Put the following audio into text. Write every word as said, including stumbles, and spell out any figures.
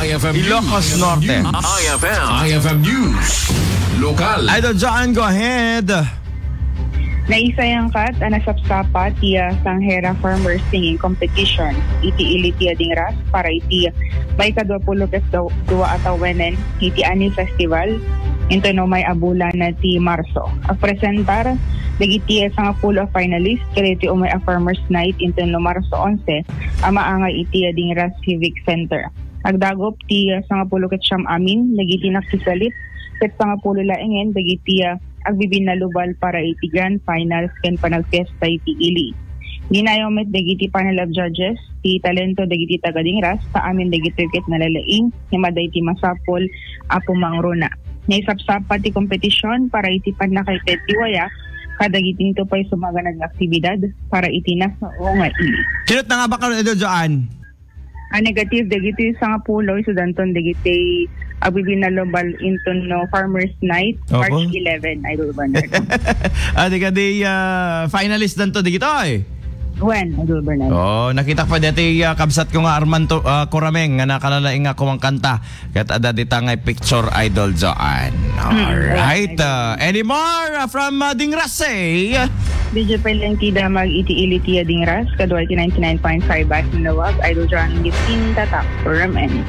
I F M Ilocos News. Norte. I F M. I F M News. Lokal. Idol John, go ahead. Naisayangkat a nasapsapa ti ah, Sanghera Farmers Singing Competition iti ili ti ah, Dingras para iti maikadua pulo ket daw-, dua a tawenen iti Ani Festival inton no may abulan na ti Marso. Agpresentar dagiti ah, sangapulo a finalist kadagiti umay a Farmers Night inton no Marso onse a maangay iti ah, Dingras Civic Center. Agdagop ti ah, sangapulo ket siam amin dagiti nakisali ket sangapulo laengen dagiti ah, agbibinnalubal para iti grand finals ken panagfiesta iti ili. Dinayaw met dagiti panel of judges ti talento dagiti taga-Dingras ta amin dagitoy ket nalalaing nga mada iti masapul a pumangruna. Naisapsapa ti kompetisyon para iti pannakaited ti wayak kadagiti pay sumaganad nga aktibidad para iti nasao nga ili. Kinut na nga ba karon, Idol Joan? Ah, negative dagiti sangapulo, isudanton dagiti agbibinalubal inton no Farmers Night, Opo. March eleven, Idol Bernard. Ah, di ka di, ah, finalist danto, di kita, eh. When, Idol Bernard? Oh, nakita pa dati, ah, kabsat ko nga Armando, ah, Corameng nga nakalalaing nga kumang kanta. Ket adda dita nga picture, Idol Joan. Mm, Alright. Idol. Ah, any more, ah, from, ah, Dingrase? D J Peleng ti damag iti ili ti Dingras, kadua iti ninety-nine point five Bas Manawag, Idol Joan, Gitinda, Tap, Room N.